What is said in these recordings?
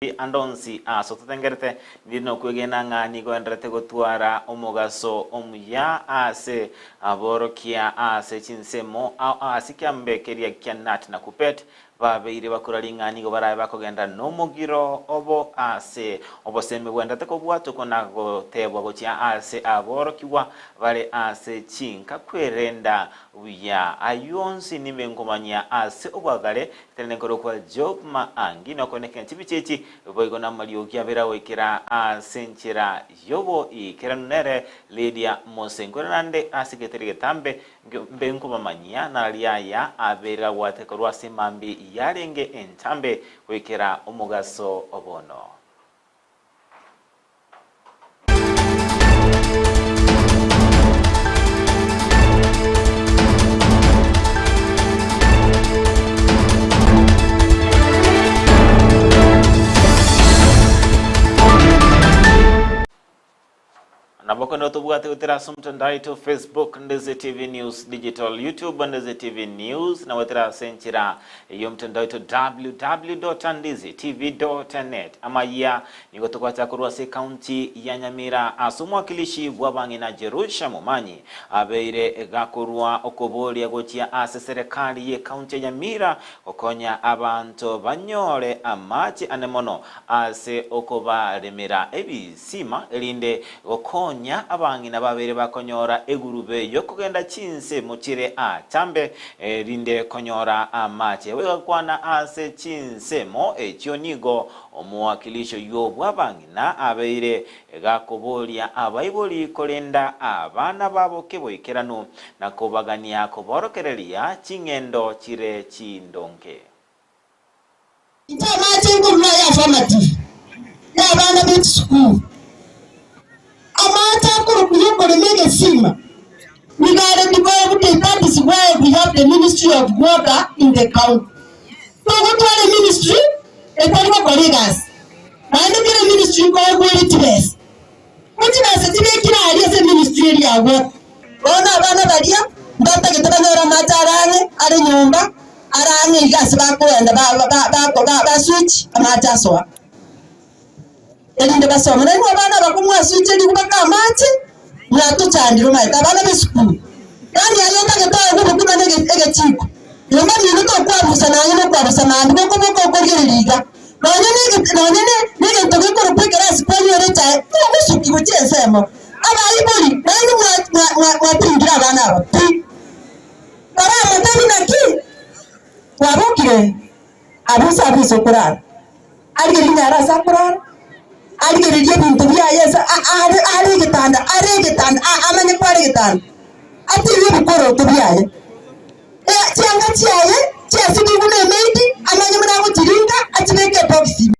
Ande onsi aase ototengerete, ninde nokwegena ng'a nigo enderete gotwara omogaso omuya ase aborokia ase chinsemo ao ase ekiambe keria kia Nat na Kupet babeire bakora ring'ana nigo barabe bakogenda nomogiro obo ase obosemi bwenderete kobwatokwa na gotebwa gochia ase aborokigwa bare ase chinka kwerenda buya. Ayio onsi nimbe nkomanyia ase obwagare Tenena nkorokwa Job Maangi, nokoenekera chibicha echi, boigo namariogi abere agoikera ase enchera y'oboikeranu nere Lydia Mose. Nkwere naende ase egetari getambe, mbe nkobamanyia nararia aya abere agwate korwa ase emambi yarenge entambe goikera omogaso o bono. Nabo kende tobwate gotera ase omotandao aito Facebook Ndeze TV News Digital, YouTube Ndeze TV News, na gotera ase enchera y'omotandao aito www.ndezetv.net. Amayia nigo togocha korwa ase ekaunti ya Nyamira ase omwakilishi bw'abang'ina Jerusha Momanyi abeire gakorua okoboria gochia ase serekari y'ekaunti ya Nyamira gokonya abanto banyore amache ane mono ase okobaremera ebisima erinde gokonya abang'ina babeire bakonyora egurube y'okogenda chinsemo chire aatambe erinde konyora amache. Goikakwana ase chinsemo echio nigo omowakilishi oyio bw'abang'ina abeire gakoboria abaibori korenda abana babo keboikeranu na kobagania koborokereria ching'endo chire chindonge. Inche amache nkorua aya affirmative y'abana be chisukuru. Amache akorokwa y'okorema egesima nigo are developed and that is why we have the ministry of water in the county. Togotwara eministry etari gokora egasi naende kera eministry nkoegwa ere chibesa. Ko chibesa chibekire aria ase eministry eria ya water. Bono abana baria mbatagete banyore amache are ang'e are nyomba, are ang'e iga ase bakoenda ba switch amache asoa, erinde basome. Nainwe abana abakong'u mwaswicherigwe mpaka amache, mwatochandire omanyete abana b'esukuru. Yaani aye otagete oegwe obokima na egechiko, nyomba mino tokwabusa nonye na okwabusa mambia gokoboka okorigereria iga. Nonya nonye negento gekorokwa ekerasi kwanyora echae, togosuki gochia ensemo. Abaibori, nainwe mwatiringire abana aba pi. Baramotebi naki? Kwabokire abuse abuse okorara, arigererie nyare ase akorara, arigererie ebinto biaye ase are egetanda are egetanda amanye kware egetanda, atirie ebikoroto biaye. Chianga chiaye chiasibigwe nemaidi, amanye buna agochiringa, achibeke ebokisi ime.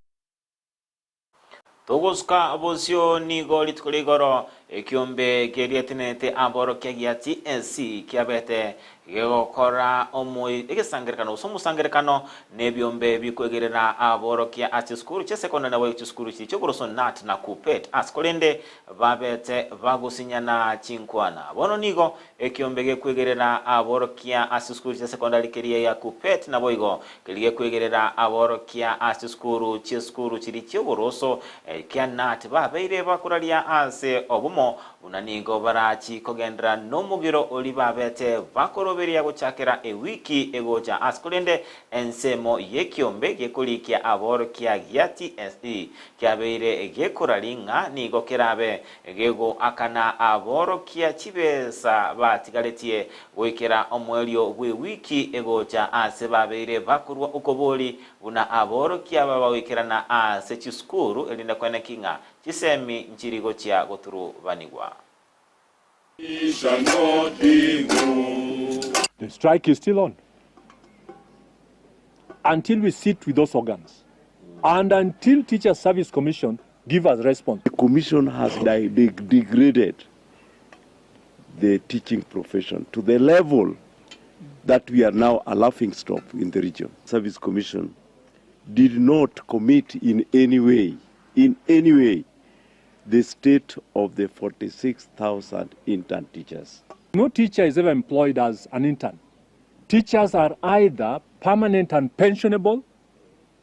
Togosuka bosio nigo rituko ria igoro ekiombe keria etenenete aborokia gia TSC kiabete gegokora egesangerekano gose omosangerekano na ebiombe bikwegerera aborokia ase chisukuru chia secondary naboigo chisukuru chiria chi'oboroso KNUT na KUPPET ase korende babete bagosinyana chinkwana. Bono nigo Ekiombe gekwegerera aborokia ase chisukuru chia sekondari keria gia KUPPET naboigo keria gekwegerera aborokia ase chisukuru chi'esukuru chiria chi'oboroso kia KNUT babeire bakoraria ase obomo buna nigo barachi kogenderera nomogiro oria babete bakoroberia gochakera ewiki egocha ase korende ensemo y'ekiombe gekorikia aborokia gia TSC kiabeire gekorari ng'a nigo kerabe Gegoakana aborokia chibesa batigaretie goikera omoerio bw'ewiki egocha ase babeire bakorua okobori buna aborokia babagoikerana ase chisukuru erinde koeneki ng'a chisemi nchiri gochia goturubanigwa. The strike is still on until we sit with those organs and until Teachers Service Commission give us response. The commission has degraded the teaching profession to the level that we are now a laughing stock in the region. Service Commission did not commit in any way, in any way, the state of the 46,000 intern teachers. No teacher is ever employed as an intern. Teachers are either permanent and pensionable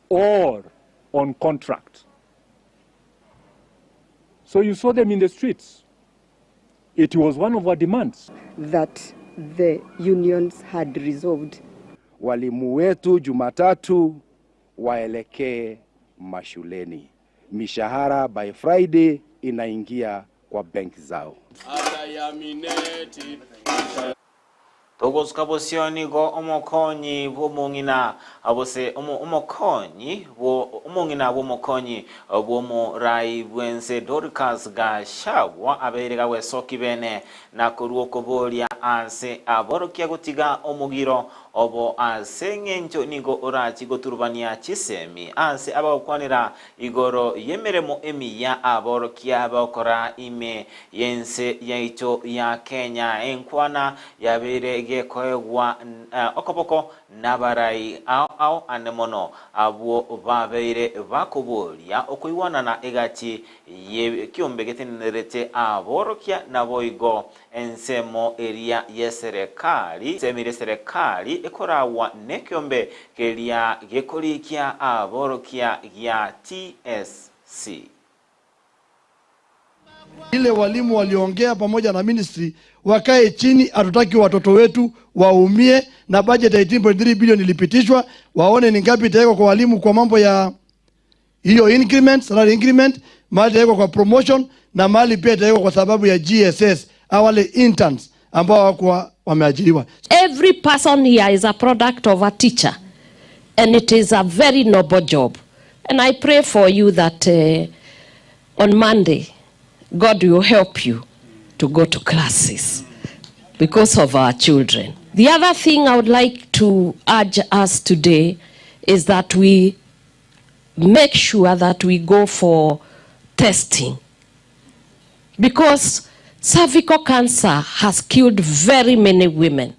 or on contract. So you saw them in the streets. It was one of our demands. That the unions had resolved. Walimu wetu Jumatatu waelekee mashuleni. Mishahara by Friday inaingia kwa benki zao. Togosuka bosio nigo omokonyi bw'omong'ina gose omokonyi omong'ina bw'omokonyi bw'omorai bwense Dorcas Gachagua abeire gagwesoki bene na korwa okoboria ase aborokia gotiga omogiro obo ase eng'encho nigo orachi goturubania chisemi ase abagokwanera igoro y'emeremo emiya aborokia bagokora ime y'ense yaito ya Kenya. Enkwana yabeire gekoegwa okoboko nabarai ao ao ane mono abwo babeire bakoboria okoigwanana egati y'ekiombe getenenerete aborokia naboigo ensemo eria y'eserekari ensemo eria eserekari ekoragwa nekiombe keria gekorikia aborokia gia TSC. Ile walimu waliongea pamoja na ministry wakae chini, hatutaki watoto wetu waumie, na budget ya 18.3 billion ilipitishwa, waone ni ngapi itawekwa kwa walimu kwa mambo ya hiyo increment, salary increment, mahali itawekwa kwa promotion na mahali pia itawekwa kwa sababu ya GSS au wale interns ambao hawakuwa wameajiriwa. Every person here is a product of a teacher, and it is a very noble job. And I pray for you that on Monday, God will help you to go to classes because of our children. The other thing I would like to urge us today is that we make sure that we go for testing, because cervical cancer has killed very many women,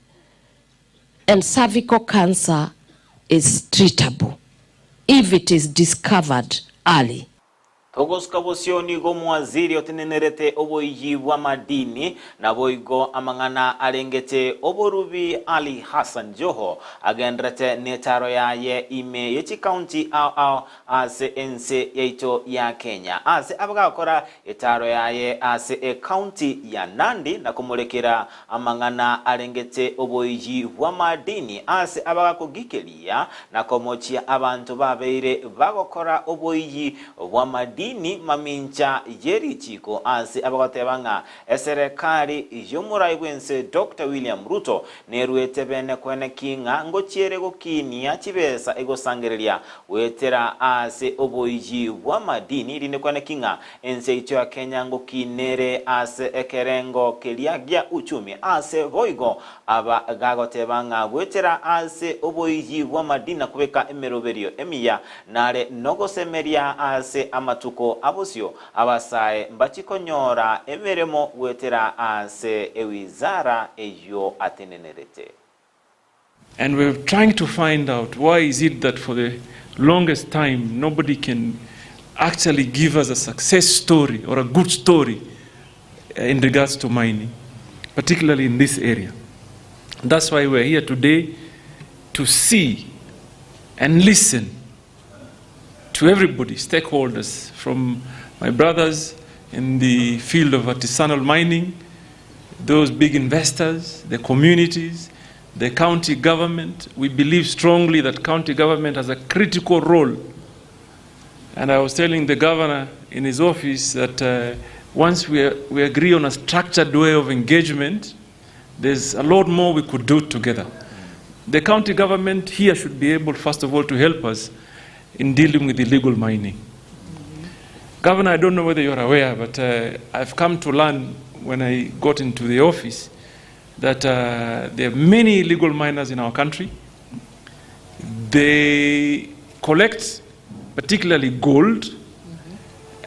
and cervical cancer is treatable if it is discovered early. Togosuka bosio nigo omowaziri otenenerete oboiyi bw'amadini naboigo amang'ana arengete oborubi Ali Hassan Joho agenderete netaro yaye ime y'echikaunti ao ao ase ense yaito ya Kenya ase abagakora etaro yaye ase ekaunti ya Nandi na komorekera amang'ana arengete oboiyi bw'amadini ase abagakogikeria na komochia abanto babeire bagokora oboiyi bw'amadini mamincha yerichiko ase abagoteba ng'a eserekari y'omorai bwense Dr. William Ruto nerwete bene kwene king'a ngochiere gokinia chibesa egosangereria gwetera ase oboiji bw'amadini rinde kwene king'a ense yaito ya Kenya ngokinere ase ekerengo keria gia uchumi ase boigo aba gagoteba ng'a gwetera ase oboiji bw'amadini na kobeka emeroberio emiya nare nogosemeria ase amatuko abosio abasae mbachikonyora emeremo gwetera ase ewizara eyo atenenerete. And we're trying to find out why is it that for the longest time nobody can actually give us a success story or a good story in regards to mining, particularly in this area. That's why we're here today, to see and listen to everybody, stakeholders, from my brothers in the field of artisanal mining, those big investors, the communities, the county government. We believe strongly that county government has a critical role. And I was telling the governor in his office that once we agree on a structured way of engagement, there's a lot more we could do together. The county government here should be able, first of all, to help us in dealing with illegal mining. Governor, I don't know whether you're aware, but I've come to learn when I got into the office that there are many illegal miners in our country. They collect particularly gold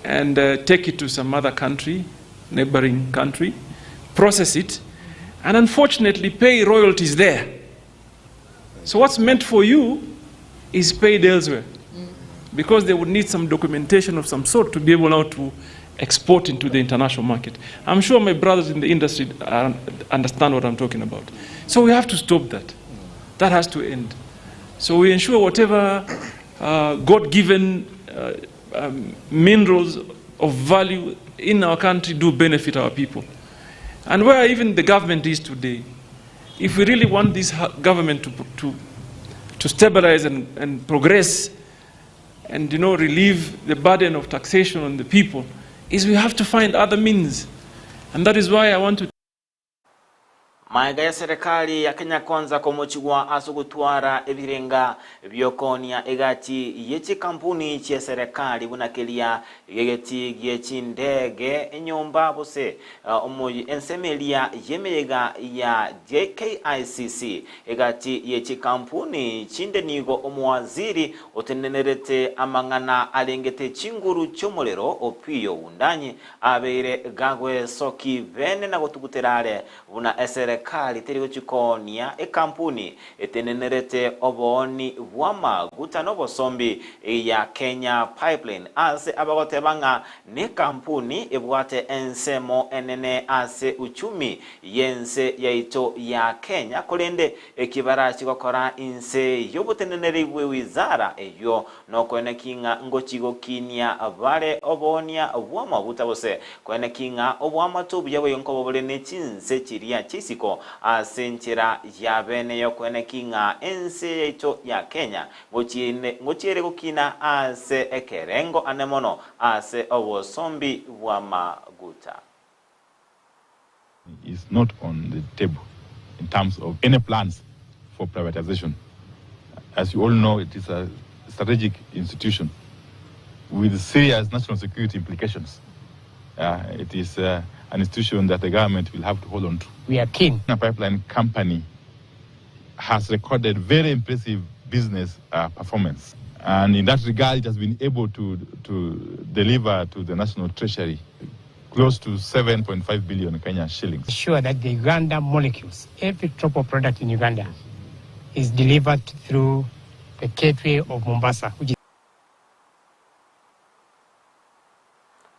and take it to some other country, neighboring country, process it, and unfortunately pay royalties there. So what's meant for you is paid elsewhere, because they would need some documentation of some sort to be able now to export into the international market. I'm sure my brothers in the industry understand what I'm talking about. So we have to stop that. That has to end. So we ensure whatever God-given uh, um, minerals of value in our country do benefit our people. And where even the government is today, if we really want this government to, to, to stabilize and, and progress and you know, relieve the burden of taxation on the people, is we have to find other means. And that is why I want to Maega ya serikali ya Kenya Kwanza komochigwa ase ogotwara ebirenga bi'okoonia egati ye chikampuni chi'eserekari buna keria gegeti gie chindege, enyomba gose ensemo eria y'emeyega ya JKICC. Egati ye chikampuni chinde nigo omowaziri otenenerete amang'ana arengete chinguru chi'omorero Opiyo Wundanyi abeire gagwesoki bene na gotugutera are Buna eserekari teri gochikoonia ekampuni etenenerete obooni bw'amaguta n'obosombi ya Kenya Pipeline ase abagoteba ng'a nekampuni ebwate ensemo enene ase uchumi y'ense yaito ya Kenya korende eki barachi gokora inse y'oboteneneri bwe wizara eyio Nokoeneki ng'a ngochia gokinia bare oboonia bw'amaguta gose koeneki ng'a oboamate obuya boigo nkoba bore ne chinse chiria chi'isiko ase enchera ya bene y'okoeneki ng'a ense yaito ya Kenya ngochia ere gokina ase ekerengo ane mono ase obosombi bw'amaguta. is not on the table in terms of any plans for privatization. As you all know, it is a strategic institution with serious national security implications. Uh, it is uh, an institution that the government will have to hold on to. We are keen. A pipeline company has recorded very impressive business uh, performance. And in that regard, it has been able to, to deliver to the National Treasury close to 7.5 billion Kenya shillings. Sure that the Uganda molecules, every drop of product in Uganda is delivered through the gateway of Mombasa, which is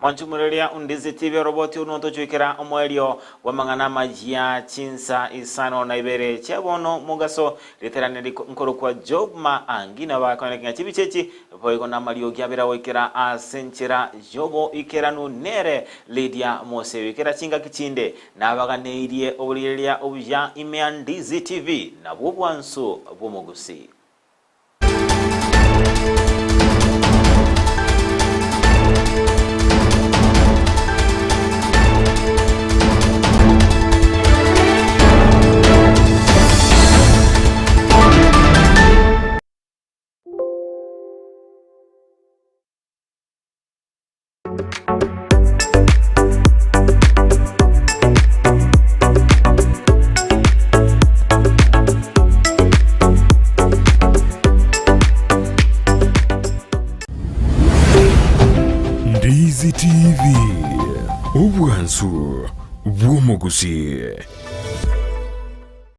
Mwanchumureria Undizi TV oroboti ono tochoikera omoerio bw'amang'ana amayia chinsa isano na ibere chia bono mogaso riterane nkorokwa Job Maangi na bakoneka ng'a chibicha echi boigo namariogi abere agoikera ase enchera y'oboikeranu nere Lydia Mosewi kera chingaki chinde nabaganeirie oborigereria obuya ime ya Ndizi TV nabwo obwansu bw'omogusii. Ndizi TV, obwansu bw'omogusii.